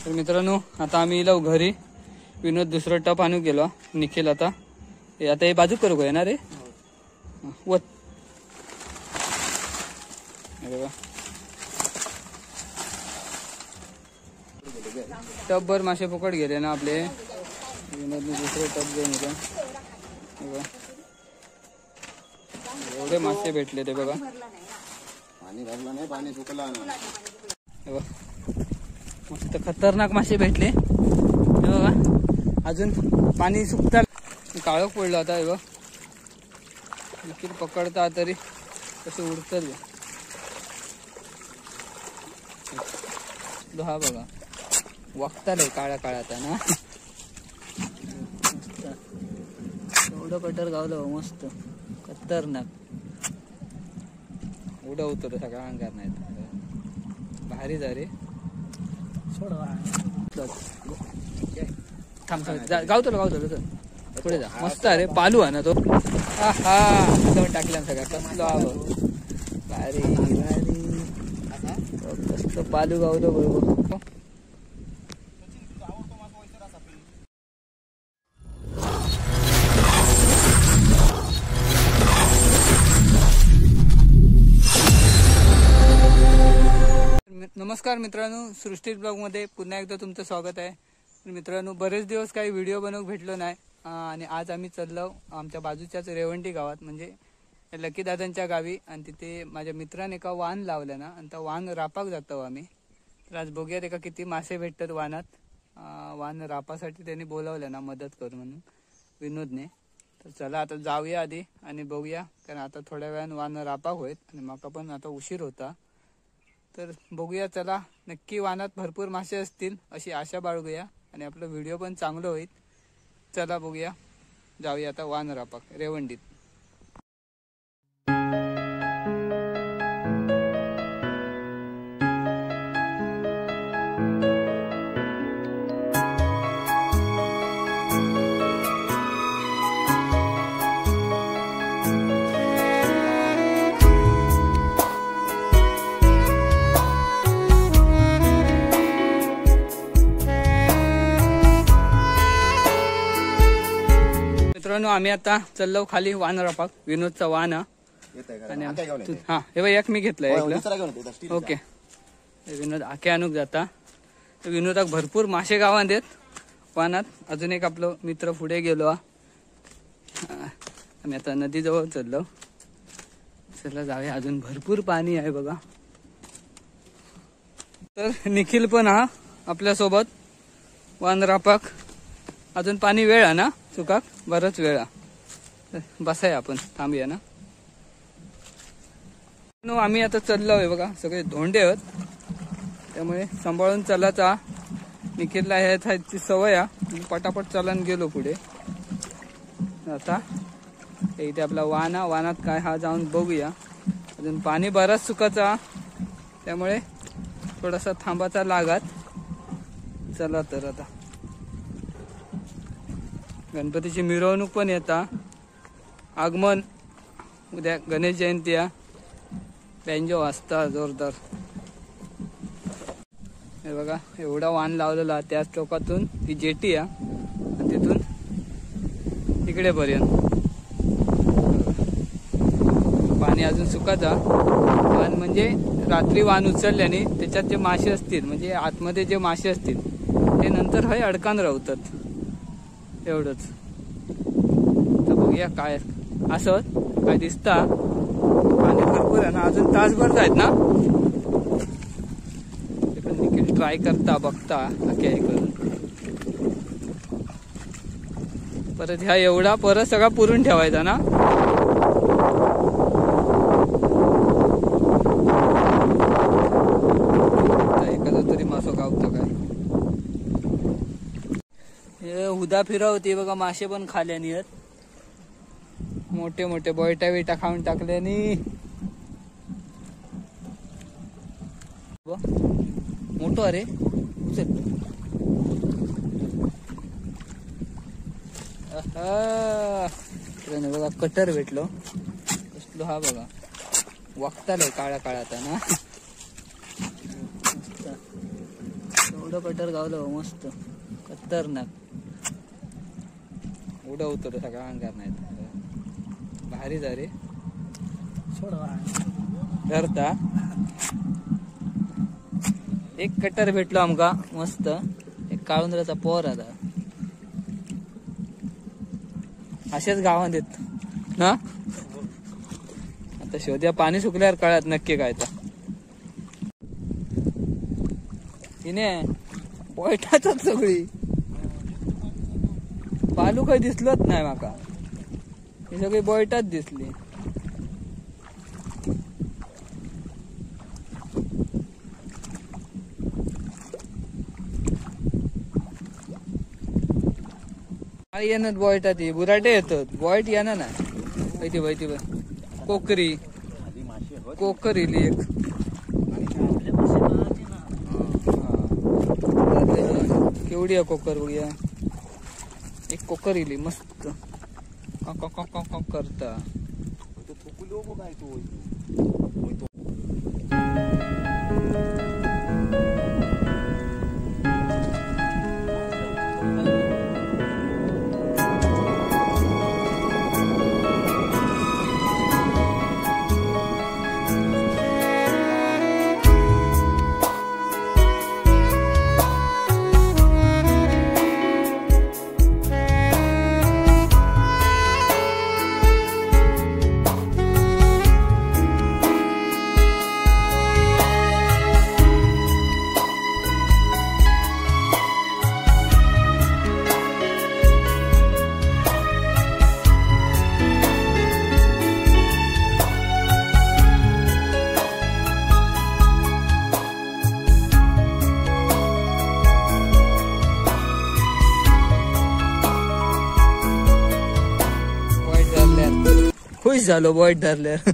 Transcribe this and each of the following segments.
तर मित्रांनो आता आम्ही इलो घरी. विनोद दुसरं टप आणू गेलो. निखिल आता आता हे बाजू करू ना रे. वत टपभर मासे फुकट गेले ना आपले. विनोदने दुसरे टप घेऊन येतो. एवढे मासे भेटले ते बघा. पाणी भरलं नाही, पाणी सुकलं. मस्त खतरनाक मासे भेटले हे बघा. अजून पाणी सुकता, काळोख पडलं आता. हे बघ निखिल पकडता तरी कसं उडतं. हा बघा वागताले काळ्या काळ्यात ना. मस्त एवढं कटर गावलं, मस्त खतरनाक उडवतो तो सगळा अंगार. नाही भारी जा रे. थांब गावतो गावतो पुढे जा. मस्त अरे पालू आहे ना तो. हा हा टाकला सगळा कसलो भारी भारी कसलं पालू गावलो बरोबर. नमस्कार मित्रांनो, सृष्टी ब्लॉगमध्ये पुन्हा एकदा तुमचं स्वागत आहे. मित्रांनो बरेच दिवस काही व्हिडिओ बनवू भेटलो नाही आणि आज आम्ही चाललो आमच्या बाजूच्याच रेवंडी गावात, म्हणजे लकी दादांच्या गावी. आणि तिथे माझ्या मित्राने एका वान लावलं ना, आणि त्या वान रापाक जातो आम्ही. तर आज बघूयात एका किती मासे भेटतात वानात. वान रापासाठी त्यांनी बोलावलं ना मदत कर म्हणून विनोदने. तर चला आता जाऊया आधी आणि बघूया, कारण आता थोड्या वेळानं वान रापाक होईल आणि माका पण आता उशीर होता. तर बघूया चला, नक्की वानात भरपूर मासे असतील अशी आशा बाळगूया आणि आपलं व्हिडिओ पण चांगलं होईल. चला बघूया, जाऊया आता वान रापाक रेवंडीत. मित्रांनो आम्ही आता चाललो खाली वान रापाक. विनोदचा वान आणि हा हे बघ एक मी घेतलंय. ओके विनोद आके आणूक जाता. विनोदाक भरपूर मासे गावात येत वानात. अजून एक आपलं मित्र पुढे गेलो. आम्ही आता नदीजवळ चाललो. चला जाऊया, अजून भरपूर पाणी आहे बघा. तर निखिल पण हा आपल्यासोबत वान रापाक. अजून पाणी वेळ आहे ना चुकाक, बराच वेळा बसाय आपण, थांबूया ना. आम्ही आता चाललो आहे बघा, सगळे धोंडे आहेत त्यामुळे सांभाळून चालायचा. निखिलला ह्याची सवय आहे, पटापट चालून गेलो पुढे. आता इथे आपला वाना, वानात काय हा जाऊन बघूया. अजून पाणी बराच सुकाचा त्यामुळे थोडासा थांबाचा लागत. चला तर आता गणपतीची मिरवणूक पण येता, आगमन उद्या गणेश जयंती आहे. बँजो वाजता जोरदार. हे बघा एवढा वान लावलेला, त्याच टोकातून ती जेटी आहे आणि तिथून इकडे पर्यंत पाणी अजून सुकाचा. वान म्हणजे रात्री वान उचलल्याने त्याच्यात जे मासे असतील, म्हणजे आतमध्ये जे मासे असतील ते नंतर हय अडकान राहतात एवढंच. तर बघूया काय असं काय दिसता. पाणी भरपूर आहे ना, अजून तासभर जायत ना. निखिल ट्राय करता बघता ओके करून. परत ह्या एवढा परत सगळा पुरून ठेवायचा ना. एखादा तरी मासो गावतो काय. हुदा फिरवती बघा, मासे पण खाल्यानी आहेत. मोठे मोठे बोयटा बिटा खाऊन टाकल्यानी. मोठो अरे उचल. बघा कटर भेटलो कसलो हा बघा, वागताले काळ्या काळ्यात ना. एवढं कटर गावलं मस्त खतरनाक. उडवतो सगळा अंगार नाही, भारी जा रे. धरता एक कटर भेटलो आमका मस्त, एक काळुंद्राचा पोर आता असेच गावात येत ना. आता शोध्या पाणी सुकल्यावर कळत नक्की काय तर. तिने बोयटाच सगळी पालू काही दिसलोच नाही माका, ही सगळी बोयटाच दिसली. येणार बॉयटा ती बुराटे येतात, बॉयट येणार नाही. ती बाई ती बाई कोकरी कोकर इली एक. केवढी आहे कोकर बघूया. एक कोकर इली मस्त कॉक करता. खुश झालो बॉयट धरल्यावर,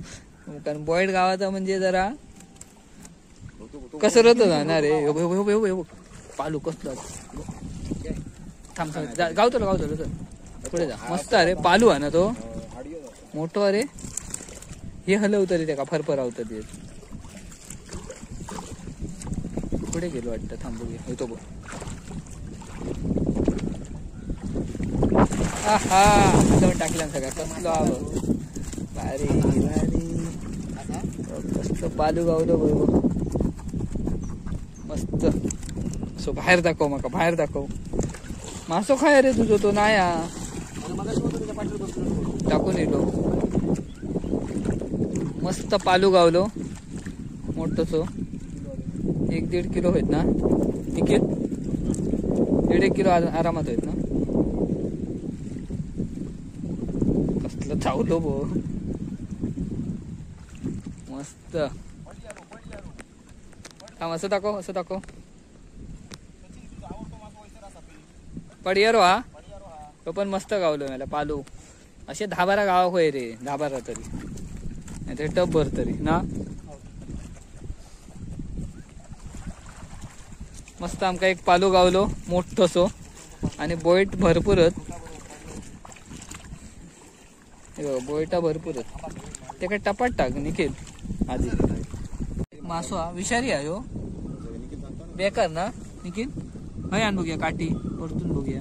कारण बॉयट गावाचा म्हणजे जरा कसरतच ना रे. पालू कसलो थांब थांब गावतो गावतो पुढे जा. मस्त अरे पालू आहे ना तो मोठो. अरे हे हलवतं रे त्या फरफर आवत ते. पुढे गेलो वाटतं, थांबू घे तो बघ. हा टाकल्या सगळ्या कसलो आव भारी भारी कसलं पालू गावलो बरोबर मस्त. सो बाहेर दाखव माका, बाहेर दाखव. मासो खाय रे तुझो तो नाही टाकून येतो. मस्त पालू गावलो मोठसो, 1-1.5 किलो होत ना निखिल? 1.5 किलो आरामात होत ना. कसलं चावलो बो मस्त. थांब असं दाखव असं दाखव. पडियारो हा तो पण मस्त गावलो मला पालू. असे 10-12 गाव होय रे, 10-12 तरी नाही टप भर तरी ना. मस्त आमका एक पालू गावलो मोठसो आणि बोयट भरपूरच. बोयटा भरपूरच ते काय टपात टाक निखिल आधी. मासो हा विषारी आहे हो, बेकार ना निखिल. हय आण बघूया काठी परतून बघूया.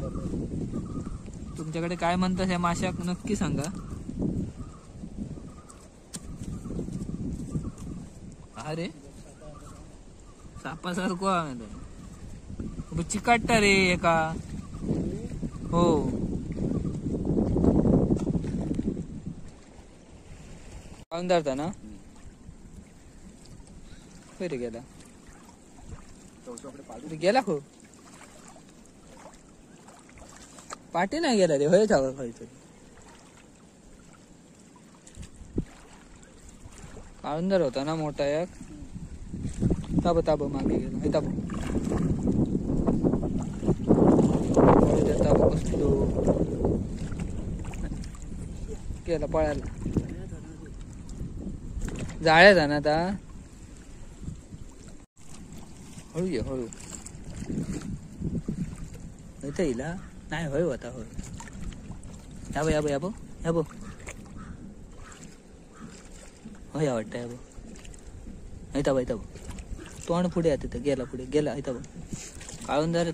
तुमच्याकडे काय म्हणतात ह्या माशाक नक्की सांगा. अरे सापासारखो चिकाटता रे एका. हो धरता ना खंय रे गेला गेला खो पाटी नाही गेला रे. हय थाव खंय तरी काळुंदर होता ना मोठा एक. ताब ताब मागे गेला. हे ताब ताब कसलो गेला पळायला. जाळ्यात ना आता. हळू ये हळू. येईल नाही होय आता होय. याबो याबो याबो याबो होय वाटतं याबो. येता बा येता बा तोंड पुढे आता गेला पुढे गेला. येता बा काळुंदर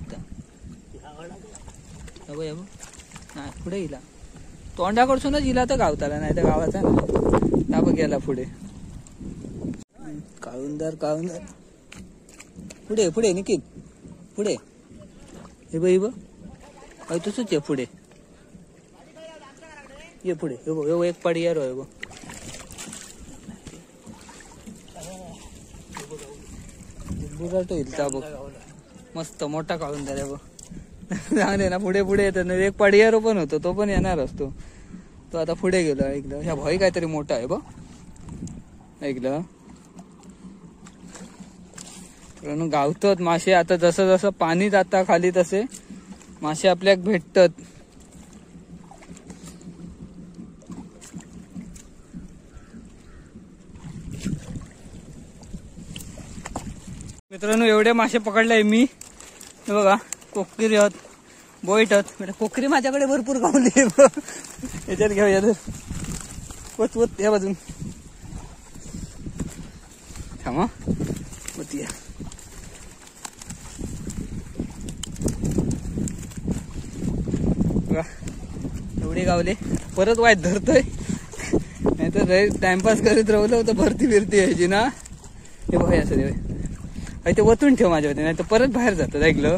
नाही पुढे इला तोंडाकडसूनच इला तर गावताला, नाही तर गावाचा ना बघ गेला पुढे. काळुंदर काळुंदर पुढे पुढे निखिल पुढे, हे बघ हे बघ तसंच ये पुढे, ये पुढे, हे बघ हे एक पडियार आहे बघ. बुराटो हिलता बघ, मस्त मोठा काळुंदर आहे बघ. चांगले ना पुढे पुढे येतात ना. एक पडियारो पण होतो, तो पण येणार असतो, तो आता पुढे गेलो. ऐकलं ह्या भाई काहीतरी मोठा आहे बघ, ऐकलं. गावतात मासे आता, जसं जसं पाणी जाता खाली तसे मासे आपल्याला भेटतात. मित्रांनो एवढे मासे पकडले मी, बघा कोकरी आहोत, बोईट आहोत. म्हणजे कोकरी माझ्याकडे भरपूर गावली, याच्यात घेऊया तर वत वत या बाजून थांबा वत या. एवढे गावले, परत वाईट धरतोय, नाही तर टाइमपास करीत राहिलं तर भरती फिरती यायची ना. हे बघ असं देव ते वतून ठेव माझ्या होते, नाही तर परत बाहेर जातात. ऐकलं,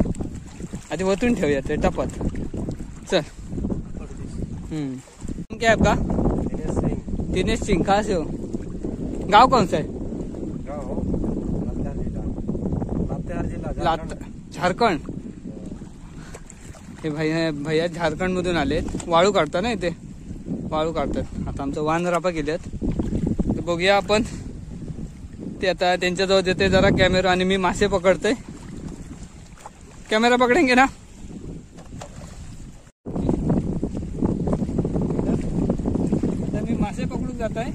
आधी वतून ठेवूया ते टपात. चल क्या है आपका? दिनेश सिंह. कहाँ से हो? गाँव कौन सा है? झारखंड. हे भैया भैया झारखंड मधून आलेत. वाळू काढतात ना इथे, वाळू काढतात. आता आमचं वानरापा गेलेत, बघूया आपण ते आता त्यांच्याजवळ देते जरा कॅमेरा, आणि मी मासे पकडतोय. कॅमेरा पकडेंगे ना? आता मी मासे पकडून जात आहे.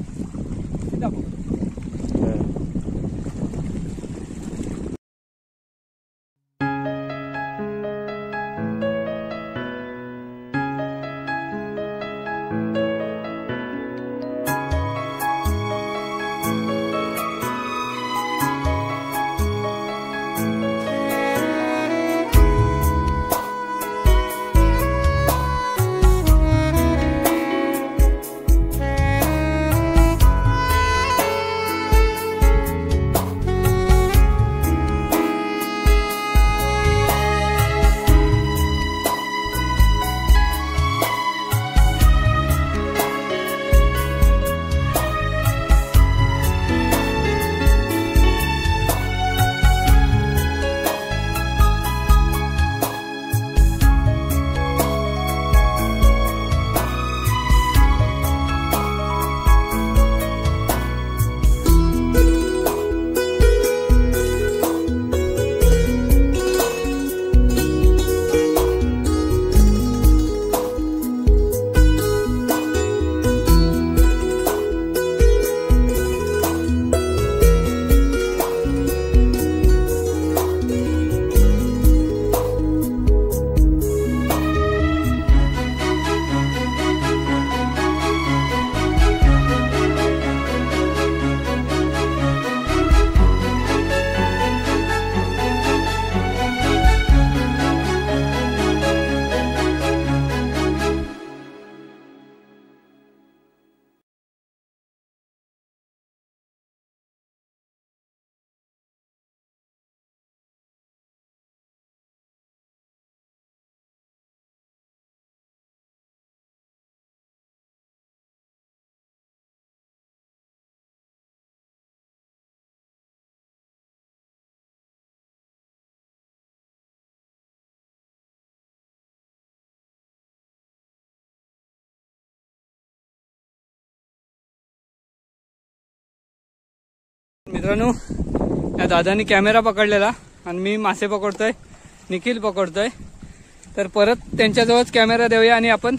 मित्रांनो या दादानी कॅमेरा पकडलेला आणि मी मासे पकडतोय, निखिल पकडतोय. तर परत त्यांच्याजवळच कॅमेरा देऊया आणि आपण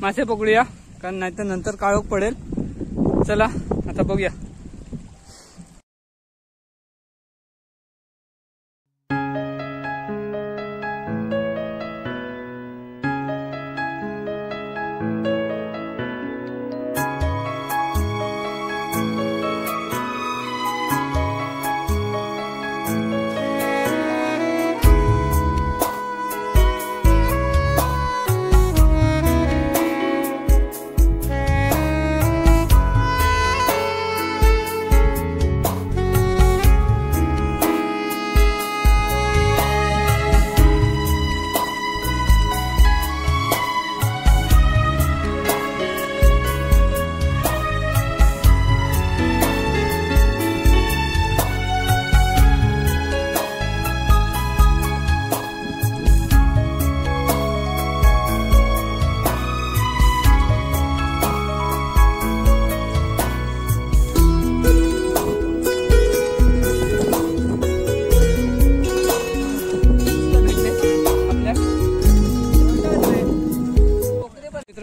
मासे पकडूया, कारण नाहीतर नंतर काळोख पडेल. चला आता बघूया.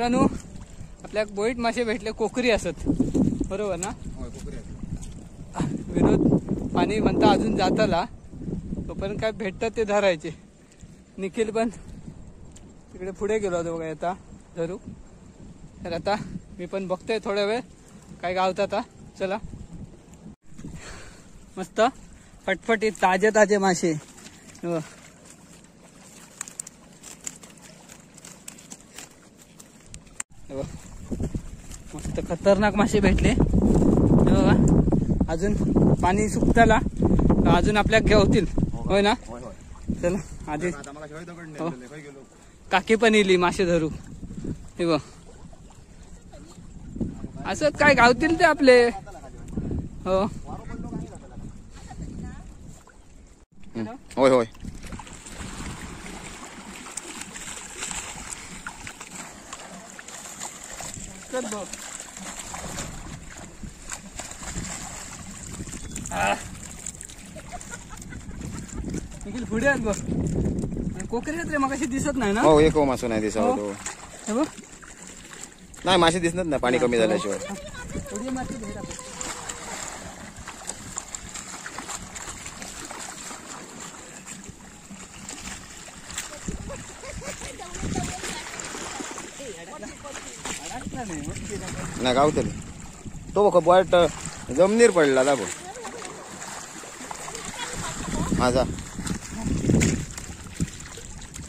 मित्रांनो आपल्याक बोईट मासे भेटले, कोकरी असत बरोबर ना. विनोद पाणी म्हणता अजून जाताला, तोपर्यंत काय भेटतात ते धरायचे. निखिल पण तिकडे पुढे गेलो होतो बघा आता धरू. तर आता मी पण बघतोय थोडा वेळ काय गावतात आता. चला मस्त फटफटी ताजे ताजे मासे. मस्त खतरनाक मासे भेटले बघा. अजून पाणी सुकताला अजून आपल्या घेवतील होय ना. चला आधी काकी पण इली मासे धरू. हे बघ असं काय गावतील ते आपले. हो होय होय. निखिल पुढे आहेत बघ कोकरी आहेत रे, मग अशी दिसत नाही ना. हो एक मासो नाही दिसत हो. नाही मासे दिसत ना पाणी कमी झाल्याशिवाय. ना गावतले तो बघ बॉट जमनीर पडला ना बघ माझा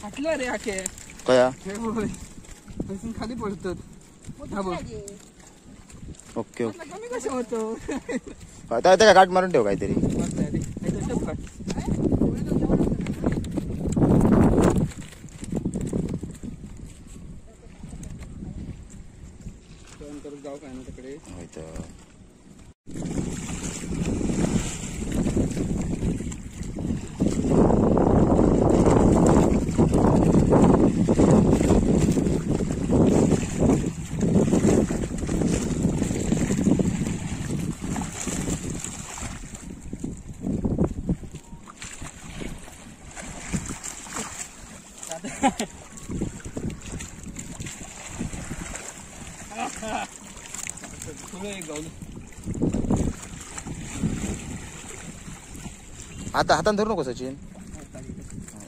फाटलं रे आखे कया खाली पडतो. ओके ओके कमी कसं होतो त्या काट मारून ठेव काहीतरी. जाऊ काय ना तिकडे. आता हातान धरू नको सचिन,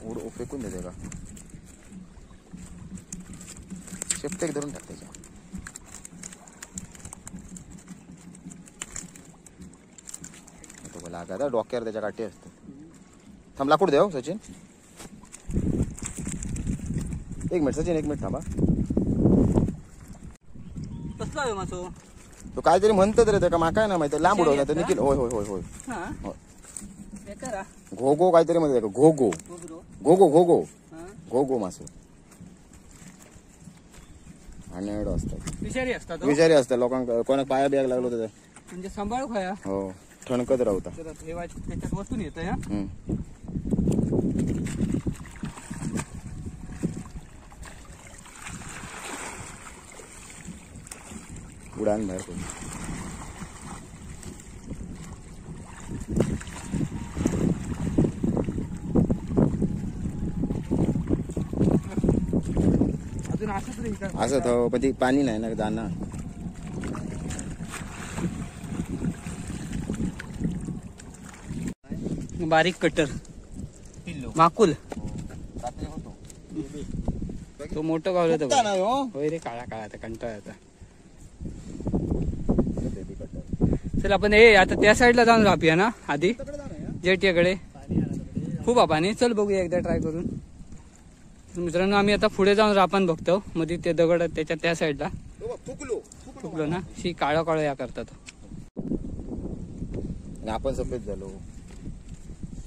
उड फेकून देते का शेपटेक धरून टाक त्याच्या. तो लागा डोक्यावर त्याच्या काठी असतात. थांब लाकूड देव सचिन, एक मिनिट सचिन, एक मिनिट थांबा. कसला आहे मासो तो काहीतरी म्हणतात रे त्या, माका ना माहिती लांब उडवतात निखिल. होय होय होय होय घोगो काहीतरी म्हणतात, घोगो घोगो घोगो घोगो मासो. आणि असतात विषारी असतात, विषारी असतात लोकांक कोणाक पाया बियाक लागलो तर म्हणजे सांभाळू खाया. हो ठणकत राहता त्याच्यात वस्तून येतं. उडान बाहेर पडली. असं हो पण ती पाणी नाही ना जाणार. बारीक कटर माकुल तो मोठं गावलं होतं. होय रे काळा काळा आता कंटाळा आता. चल आपण हे आता त्या साईडला जाऊन राहूया ना आधी जेटीकडे खूप पाणी. चल बघूया एकदा ट्राय करून. मित्रांनो आम्ही आता पुढे जाऊन रापण बघतो, मध्ये ते दगड त्याच्या त्या साईडला थुकलो ना शी काळं काळं या करतात. आपण सफेद झालो.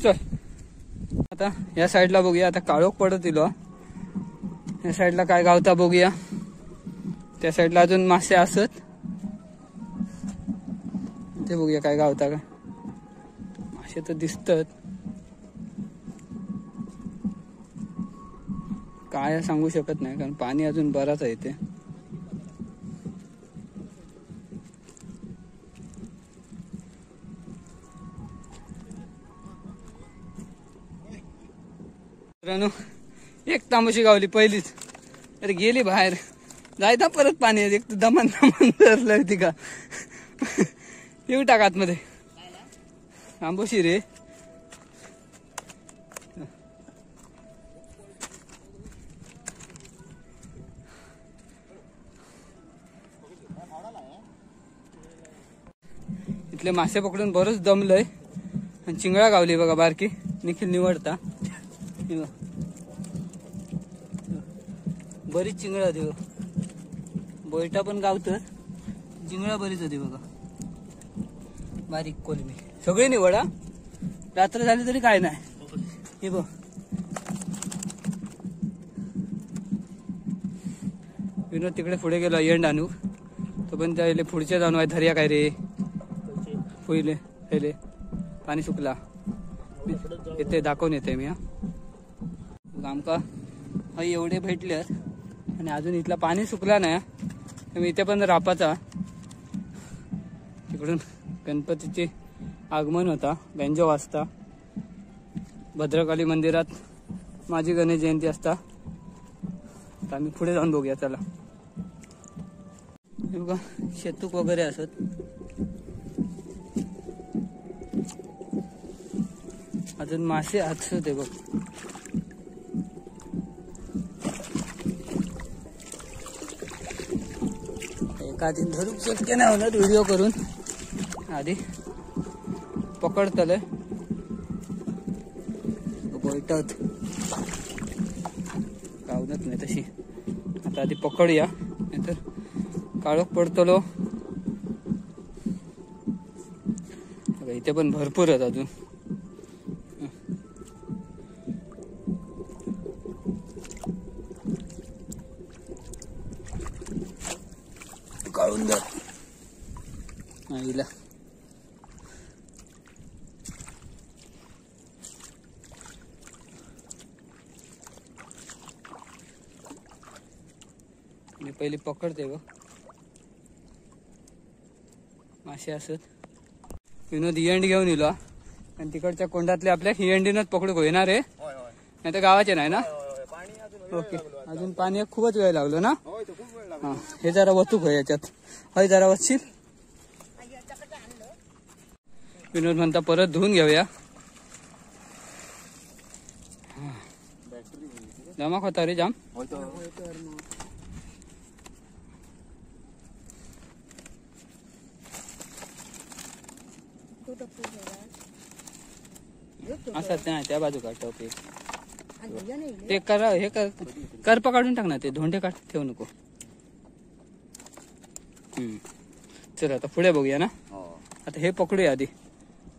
चल आता या साईडला बघूया. आता काळोख पडत दिलो. या साईडला काय गावता बघूया. त्या साईडला अजून मासे असत ते बघूया काय गावता का. मासे तर दिसतात, काय सांगू शकत नाही कारण पाणी अजून बराच आहे ते. मित्रांनो एक तांबूशी गावली पहिलीच, अरे गेली बाहेर. जायता परत पाणी एक तर दमान दमान धरलंय तिका. येऊ टाक आतमध्ये आंबोशी रे. इथले मासे पकडून बरंच दमलंय आणि चिंगळा गावली बघा बारकी. निखिल निवडता बरीच चिंगळा होती बघ. बोयटा पण गावत, चिंगळा बरीच होती बघा. बारीक कोलमी सगळी निवडा. रात्र झाली तरी काय नाही. हे बघ विनोद तिकडे पुढे गेलो येंड आणू तो पण त्या पुढचे जाणू आहे. धर्या काय रे फुले पहिले पाणी सुकला येते दाखवून येते मी. हा आमका हय एवढे भेटले आणि अजून इथला पाणी सुकला नाही. मी इथे पण रापाचा. तिकडून गणपतीचे आगमन होता, बँजो वाजता. भद्रकाली मंदिरात माझी गणेश जयंती असता. आता आम्ही पुढे जाऊन बघूया. चला हे बघा शेतूक वगैरे असत. अजून मासे असत बघ. एका दिन धरूक शक्य नाही होणार व्हिडिओ करून. आधी पकडतले बोलतात गावत नाही तशी. आता आधी पकडूया नाहीतर काळोख पडतलो. इथे पण भरपूर आहेत अजून. काढून द्या आईला. मी पहिली पकडते बघ मासे असत. विनोद एंड घेऊन इलो आणि तिकडच्या कोंडातले आपल्या एंडीनच पकडूक होईना रे, नाही तर गावाचे नाही ना. ओके अजून पाणी खूपच वेळ लागलो ना. हा हे जरा वतूक होय याच्यात. हय जरा वचशील. विनोद म्हणता परत धुवून घेऊया. जमा होता रे जाम. असं नाही त्या बाजू काढ टोपी ते करा. हे कर करपा काढून टाक ना, ते धोंडे काढ ठेवू नको. चल आता पुढे बघूया ना. आता हे पकडूया आधी.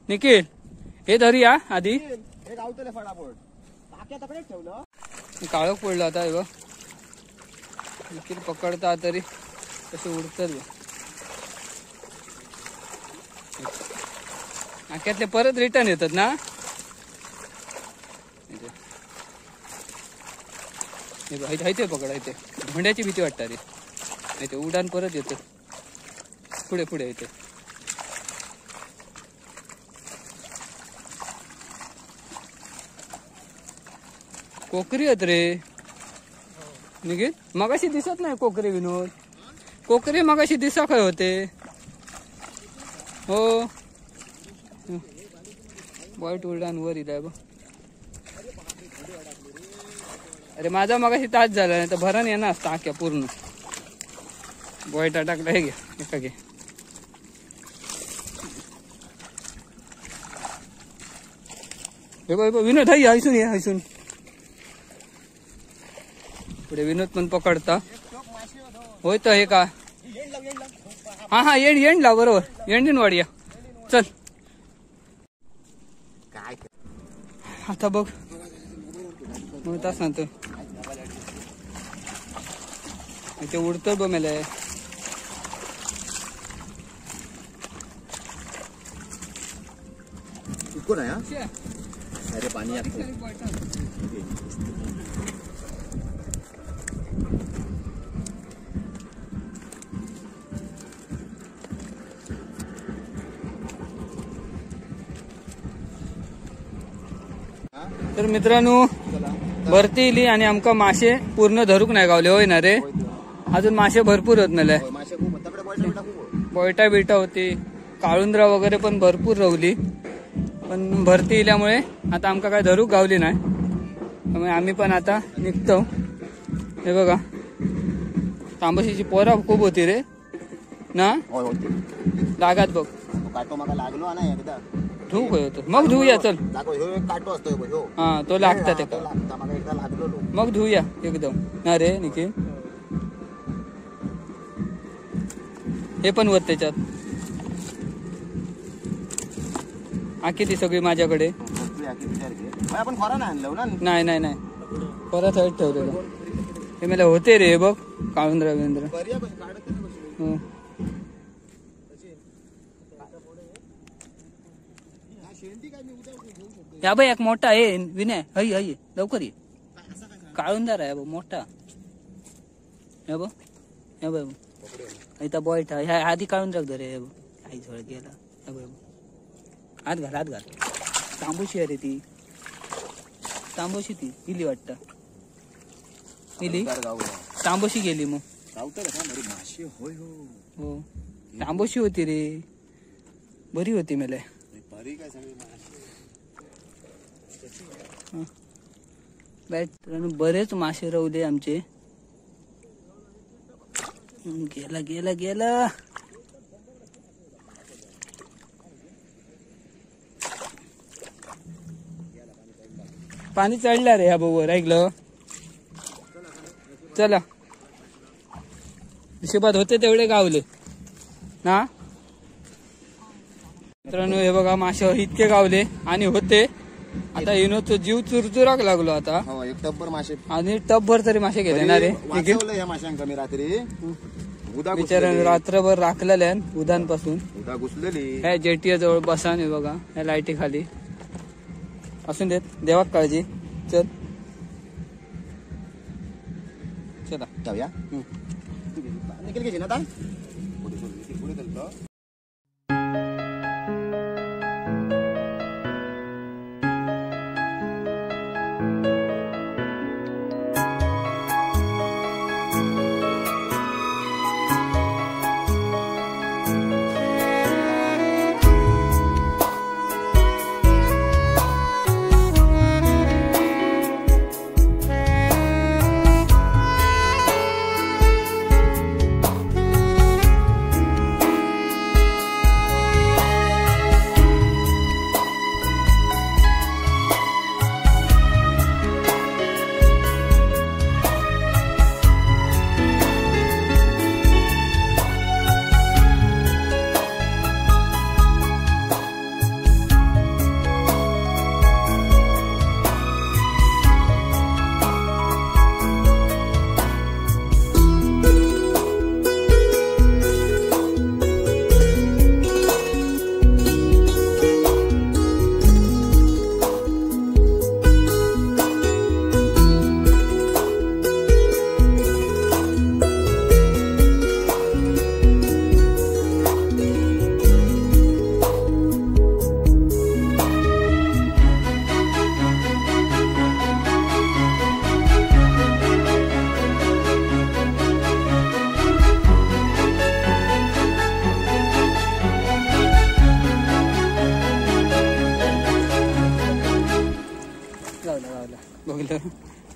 निखिल हे धरूया आधी. काळोख पडलं आता हे बघ. निखिल पकडता तरी कसे उडतात. नाक्यातले परत रिटर्न येतात ना. इथे पकड. इथे धोंड्याची भीती वाटते रे. इथे उडान परत येतो पुढे पुढे. इथे कोकरी आहेत रे निघेल. मगाशी दिसत नाही कोकरी विनोद. कोकरी मगाशी दिसा काय होते. हो बॉयट उडान वर इलाय बघ. अरे माझा मगाशी तास झाला नाही तर भरण येणार असता आख्या पूर्ण. बॉयटा टाकला. हे घे एका घे. हे बघ विनोद हाय हैसून ये हैसून. पुढे विनोद पण पकडता. होय तर हे का. हा हा येण येण लाव बरोबर. येंडीन वाढूया. चल आता बघ तास ना ते उडतं बघ मेले. कोण आहे? अरे पाणी. तर मित्रांनो भरती इली आणि आमका मासे पूर्ण धरूक नाही गावले होय ना रे. अजून मासे भरपूर होत मेले. बोयटा बिटा होती, काळुंद्रा वगैरे पण भरपूर रवली, पण भरती इल्यामुळे आता आमका काय धरूक गावली नाही, त्यामुळे आम्ही पण आता निघतो. हे बघा तांबशीची पोरा खूप होती रे ना, लागात बघ. काटो माका लागलो ना एकदा, धू होतो मग धुया चल. काटो असतो हा तो लागता ते, मग धुया एकदम ना रे निखिल. हे पण होत त्याच्यात आखी ती सगळी माझ्याकडे. नाही नाही नाही परत हळद ठेवलेलं हे मला होते रे. बघ काळुंद्रा बिंद्रा. या बाई एक मोठा आहे विनय, हई हई लवकर ये. काळुंदार आहे बघ मोठा. हे बघ हे बघ इथं बॉयठा ह्या आधी काढून राख रे. हे बघ आई झोळ गेला. हे बघ आत घाल आत घाल. तांबूशी आहे रे ती, तांबूशी ती इली वाटत, इली तांबूशी गेली मग. हो तांबूशी होती रे, बरी होती मेले. बरेच मासे रवले आमचे. गेला गेला गेला. पाणी चढलं रे ह्या बरोबर, ऐकलं. चला हिशोबात होते तेवढे गावले ना मित्रांनो. हे बघा मासे इतके गावले आणि होते. आता इनोचा जीव चुरचुराक लागलो आता. एक टब्बर मासे आणि टबभर तरी मासे गेले ना रे. माशांका मी रात्री बिचाऱ्यानं रात्रभर राखलेल्या उदांपासून. ह्या जेटीया जवळ बसा नाही बघा ह्या लाईटी खाली. असून देत देवाक काळजी. चल चला जाऊया. निखिल ना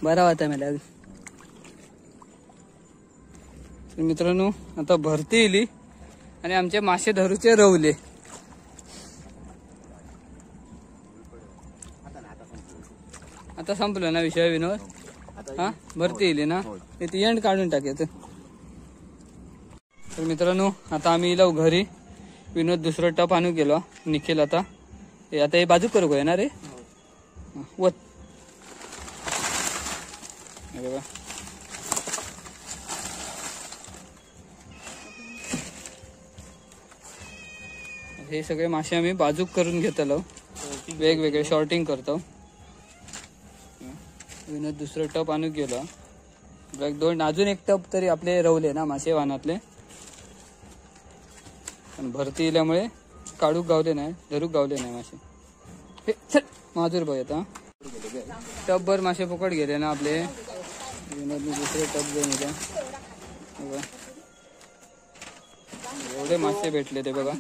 बरा वाटतं मला. तर मित्रांनो आता भरती येली आणि आमचे मासे धरूचे रवले. आता संपलं ना विषय विनोद? हा भरती येली ना, ती एंड काढून टाकायचं. तर मित्रांनो आता आम्ही इलो घरी. विनोद दुसरं टप आणू गेलो. निखिल आता आता हे बाजू करू ना रे. वत बघा हे सगळे मासे आम्ही बाजूक करून घेतलो, वेगवेगळे शॉर्टिंग करतो. विनोद दुसरं टप आणू गेलो. दोन अजून एक टप तरी आपले रवले ना मासे वानातले, पण भरती इल्यामुळे काढूक गावले नाही, धरूक गावले नाही मासे. हे चल माजूर बघ आता टपभर मासे फुकट गेले ना आपले. विनोदने दुसरे टप घेऊन येते. एवढे मासे भेटले ते बघा.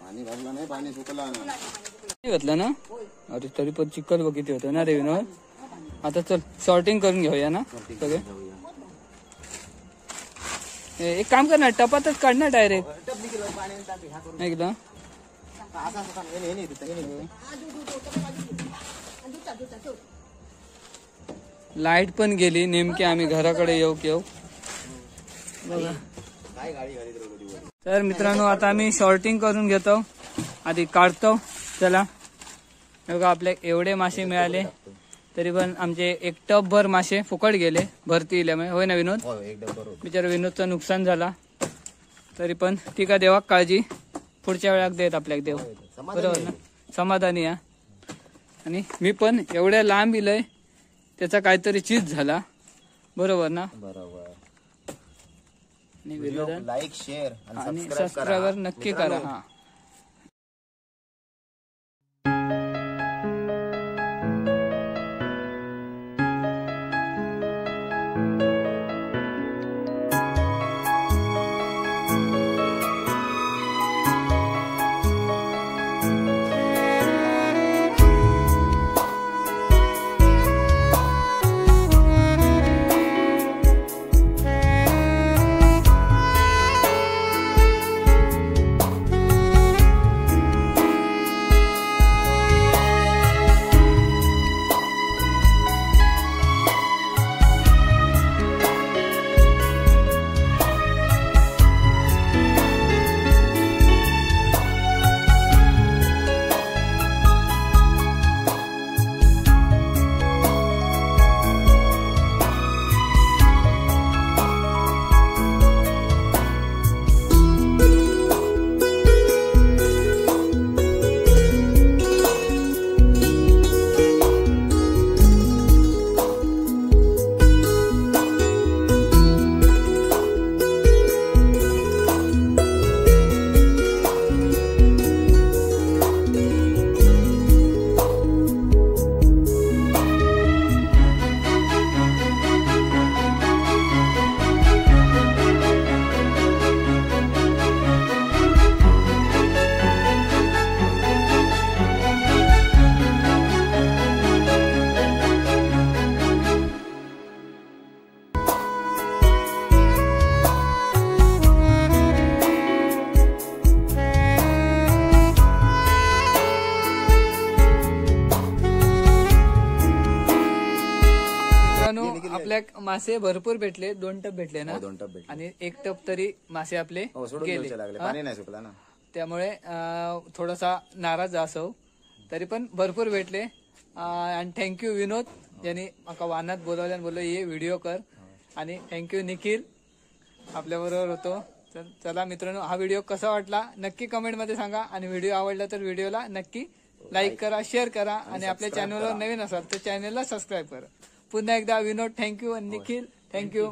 पाणी भरलं नाही, पाणी सुकलं ना. घातलं ना. अरे तरी पण चिखल बघ किती होतं ना रे विनोद. आता चल सॉर्टिंग करून घेऊया ना सगळे. एक काम कर ना, टपातच काढ ना डायरेक्ट एकदा. लाईट पण गेली नेमकी, आम्ही घराकडे येऊ येऊ बघा. तर मित्रांनो आता आम्ही शॉर्टिंग करून घेतो, आधी काढतो. चला बघा आपल्या एवढे मासे मिळाले, तरी पण आमचे एक टप भर मासे फुकट गेले भरती इल्यामुळे. होय ना विनोद? बिचारा विनोदचं नुकसान झाला, तरी पण ठीक आहे, देवा काळजी पुढच्या वेळाक देत आपल्याक देव, बरोबर ना? समाधानी या. आणि मी पण एवढ्या लांब इलय त्याचा काहीतरी चीज झाला, बरोबर ना? बरोबर. आणि लाईक शेअर आणि सबस्क्राईबर नक्की करा. हा आपल्या मासे भरपूर भेटले, 2 टप भेटले ना, 2 टप भेटले आणि 1 टप तरी मासे आपले गेले, पाणी नाही सुकला ना, त्यामुळे थोडासा नाराज असो, तरी पण भरपूर भेटले. आणि thank you विनोद ज्यांनी माका वानात बोलवले आणि बोललो ये व्हिडिओ कर, आणि thank you Nikhil आपल्या बरोबर होतो. तर चला मित्रांनो, हा व्हिडिओ कसा वाटला नक्की कमेंटमध्ये सांगा, आणि व्हिडिओ आवडला तर व्हिडिओला नक्की लाईक करा, शेअर करा, आणि आपल्या चॅनलवर नवीन असाल तर चॅनलला सबस्क्राईब करा. पुन्हा एकदा विनोद thank you आणि निखिल thank you.